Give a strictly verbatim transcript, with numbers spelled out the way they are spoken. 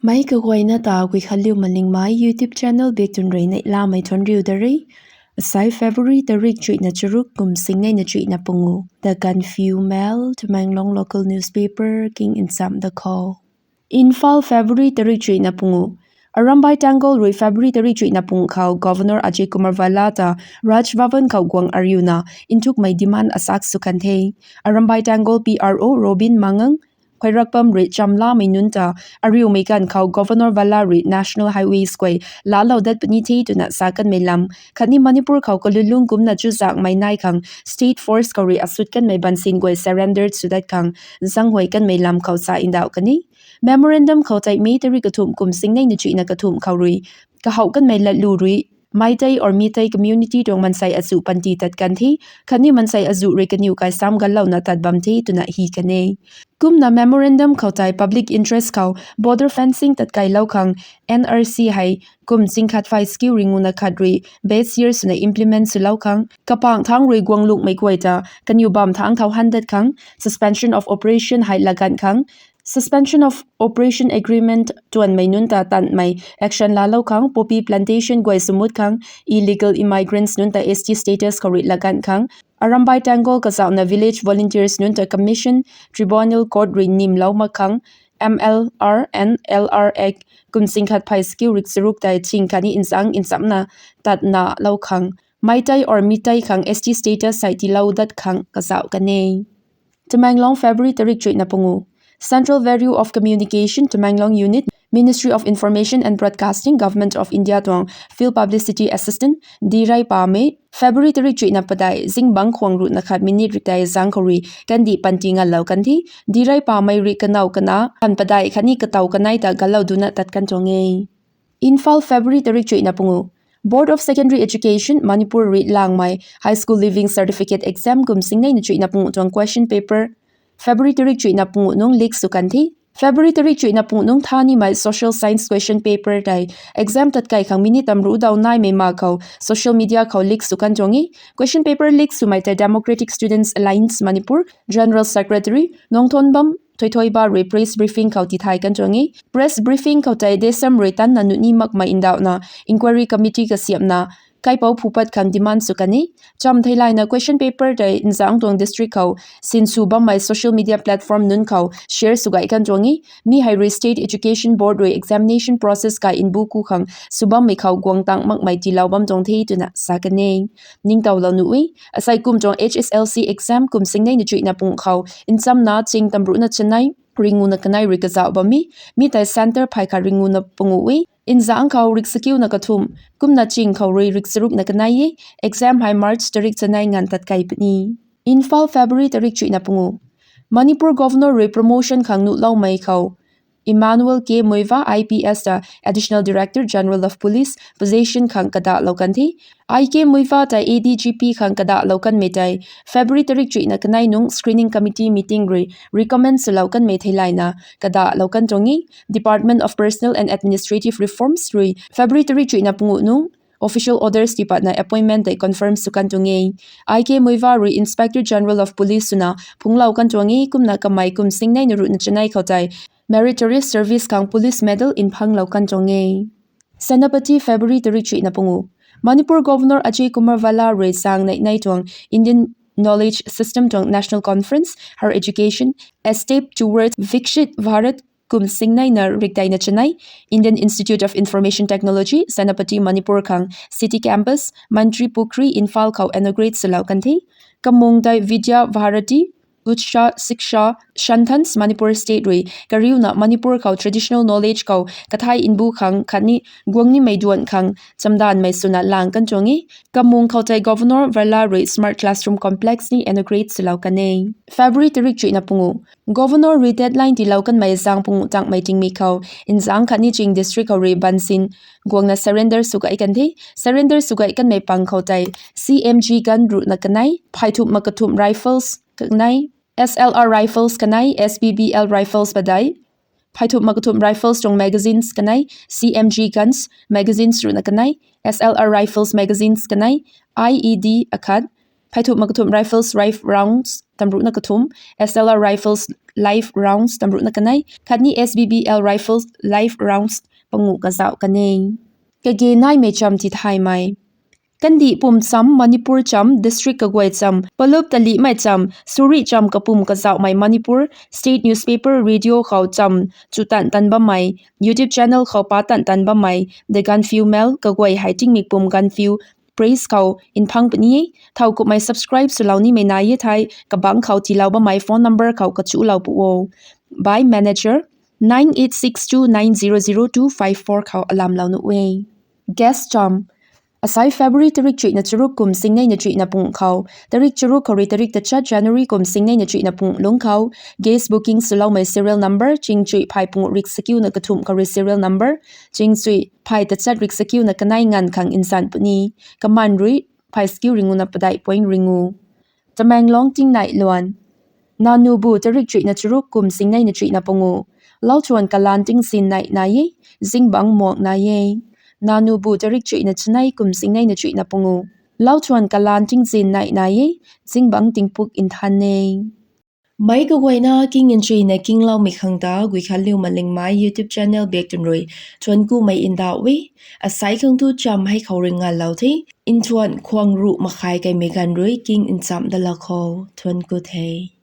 Mei kaguayna ta Guikhanliu Malingmei YouTube channel bik tun rui neihlamei thuanriu da re. Asai February tarik chuihna charuk kum singneina chuihna pungu. The Gaanphiu Mail, Tamenglong local newspaper king nchamc da khou. Imphal, February tarik chuihna pungu. Arambai Tenggol rui February tarik chuihna pungu khou Governor Ajay Kumar Bhalla ta Raj Bhavan khou guang ariuna nthukmei demand asak sw kan the. Arambai Tenggol P R O Robin Mangang Khuirakpam rui chamlamei nunc ta ariumei ganv khou Governor Bhalla rui National Highways guay laalou dat puni the twna sa kanmei lam khatni Manipur khou kalulung kumcna chuzaenghmei nai khang state force khou rui asut kanmei bansin guay surrender sw dat khang zanghuay kanmei lam khou sa ndauh kan e. Memorandum khou tei May tarik kathumh kum singneina chuihna kathumh khou rui kahouh kanmei latlu rui Meitei or Meitei community tuang mansei azuh panty tat kan the, khatni mansei azuh rui kaniw kai sam ganlouna tat bam the twna hi kan e. Kumna memorandum khou tei public interest khou border fencing tatkailou khang N R C hei kum chingkhat phay skiu ringuna khat rui base year swna implement swlou khang, kapang thangc rui guanglungmei guay ta kaniw bam thangc thau han dat khang, suspension of operation hei laganv khang, Suspension of Operation agreement tuanmei nunc ta tanmei action laalou khang, poppy plantation guay swmut khang, illegal immigrants nunc ta S T status khou rui laganv khang, Arambai Tenggol kazauhna village volunteers nunc ta commission, tribunal, court rui nimlou mak khang, M L R and L R Act kum chingkhat phay skiu rik charuk tei ching khatni nzangc nchamcna tatna lou khang, Meitei or Meitei khang S T status hei tiilou dat khang kazauh kan e. Tamenglong, February tarik chuihna pungu. Central Bureau of Communication, Tamenglong Unit, Ministry of Information and Broadcasting, Government of India tuang Field Publicity Assistant D Rai Pamei, February tarik chuihna padeih zingbangc khwang ruhna khat minute rikdei zangc khou rui kandih panty ngalou kan the. D Rai Pamei rui kanow kana khan padeih khatni katow kanei ta galou duna tat kan tuang e. Imphal, February tarik chuihna pungu. Board of Secondary Education, Manipur rui langmei High School Leaving Certificate Exam kum singneina chuihna pungu tuang question paper February tarik chuihna pungu nung leak sw kan the. February tarik chuihna pungu nung thanimei Social Science question paper tei exam tatkai khang minute tamru daw naimei ma khou social media khou leak sw kan tuang e. Question paper leak swmei tei Democratic Students Alliance Manipur General Secretary Nongthonbam Thoithoiba rui press briefing khou tithay kan tuang e. Press briefing khou tei DESAM rui tanna nuhni makmei ndauhna inquiry committee kasiamhna kaipouc phupat khang demand sw kan e. Cham theilayna question paper tei nzangc tuang district khou sinsw bammei social media platform nunc khou share sw gay kan tuang e. Mi hei rui State Education Board rui examination process kai nbu ku khang sw bammei khou guang tang makmei tiilou bam tuang the twna sa kan e. Ningtowlou nuh e. Asei kum tuang H S L C exam kum singneina chuihna pungu khou nchamna ching tamruhna chanei ringuna kanei rui kazauh bam e. Mi tei centre phay khat ringuna pungu e. Nzangc khou rik sakiuna kathumh, kumna ching khou rui rik charukna kanei e. Exam hei March tarik chanei nganv tatkai puni. Imphal, February tarik chuihna pungu. Manipur Governor rui promotion khang nuhloumei khou Emmanuel K Muivah I P S ta Additional Director General of Police position khang kadahlou kan the. I K Muivah tei A D G P khang kadahlou kanmei tei February tarik chuihna kanei nung screening committee meeting rui recommend swlou kanmei theilayna kadahlou kan tuang e. Department of Personnel and Administrative Reforms rui February tarik chuihna pungu nung official orders tipatna appointment tei confirm sw kan tuang e. I K Muivah rui Inspector General of Police swna phunglou kan tuang e, kumna kamei kum singneina ruhna chanei khou tei Meritorious Service khang Police Medal mphanglou kan tuang e. Senapati, February tarik chuihna pungu. Manipur Governor Ajay Kumar Bhalla rui sang nei nei tuang Indian Knowledge System tuang National Conference, Higher Education, A Step Towards Viksit Bharat kum singneina rikdeina chanei Indian Institute of Information Technology, Senapati, Manipur khang City Campus, Mantripukhri, Imphal khou inaugurate swlou kan the. Kamung tei Vidya Bharati, Ucha Shiksha Santhans Manipur State rui kariuna Manipur khou traditional knowledge khou kathai nbu khang khatni guang nimei duan khang chamdanmei swna lang kan tuang e. Kamung khou tei Governor Bhalla rui Smart Classroom Complex ni inaugurate swlou kan e. February tarik chuihna pungu. Governor rui deadline tiilou kanmei zang pungu tangmei tingmik khou nzangc khatni ching district khou rui bansin guangna surrender sw gay kan the. Surrender sw gay kanmei pang khou tei C M G gun ruhna kanei, phaythumh makathumh rifles kanei, S L R rifles kanei, S B B L rifles padeih, phaythumh makathumh rifles tuang magazines kanei, C M G guns magazines ruhna kanei, S L R rifles magazines kanei, I E D akhat, phaythumh makathumh rifles rif- rounds tamruhna kathumh, S L R rifles live rounds tamruhna kanei, khatni S B B L Rifles live rounds panguh kazauh kan e. Kage naimei cham tithaymei. Kandih pum cham Manipur cham, district kaguay cham, palup talihmei cham, suri cham kapum kazauhmei Manipur, state newspaper, radio khou cham chutan tan bammei, YouTube channel khou pa tan tan bammei, The Gaanphiu Mail kaguay hei tingmik pum Gaanphiu press khou nphang puni e. Thowkumhmei subscribe swlou nimei nai e thei, kabangc khou tiilou bammei phone number khou kachulou pu o. By manager, nine eight six two nine zero zero two five four khou alamlou nuh e. Guest cham. Asai February tarik chuihna charuk kum singnei na chuihna panguh khou, tarik charuk khou rui tarik tachat January kum singnei na chuihna panguh lungc khou, guest booking swloumei serial number, ching chuih phay panguh rik sakiuna kathumh khou rui serial number, ching chuih phay tachat rik sakiuna kanei nganv khang nzan puni, kaman rui phay sakiu ringu na padeih point ringu. Tamenglong tingnai luan. Nanubu tarik chuihna charuk kum singnei na chuihna panguh. Lauthuan kalan tingzin nei nai e, zingbangc muang nai e. Nanubu tarik chuihna chanei kum singnei na chuihna panguh. Lauthuan kalan tingzin nei nai e, zingbangc tingpuk nthan e. Meic kaguayna king nchuina kingloumei khang ta Guikhanliu Malingmei YouTube channel biak twn rui thuanc kumei ndauh e. Asai khang tu cham hei khou rui ngalou the. Nthuan khwang ruh makhai kaimei ganv rui king nchamh dalou khou thuanc ku the.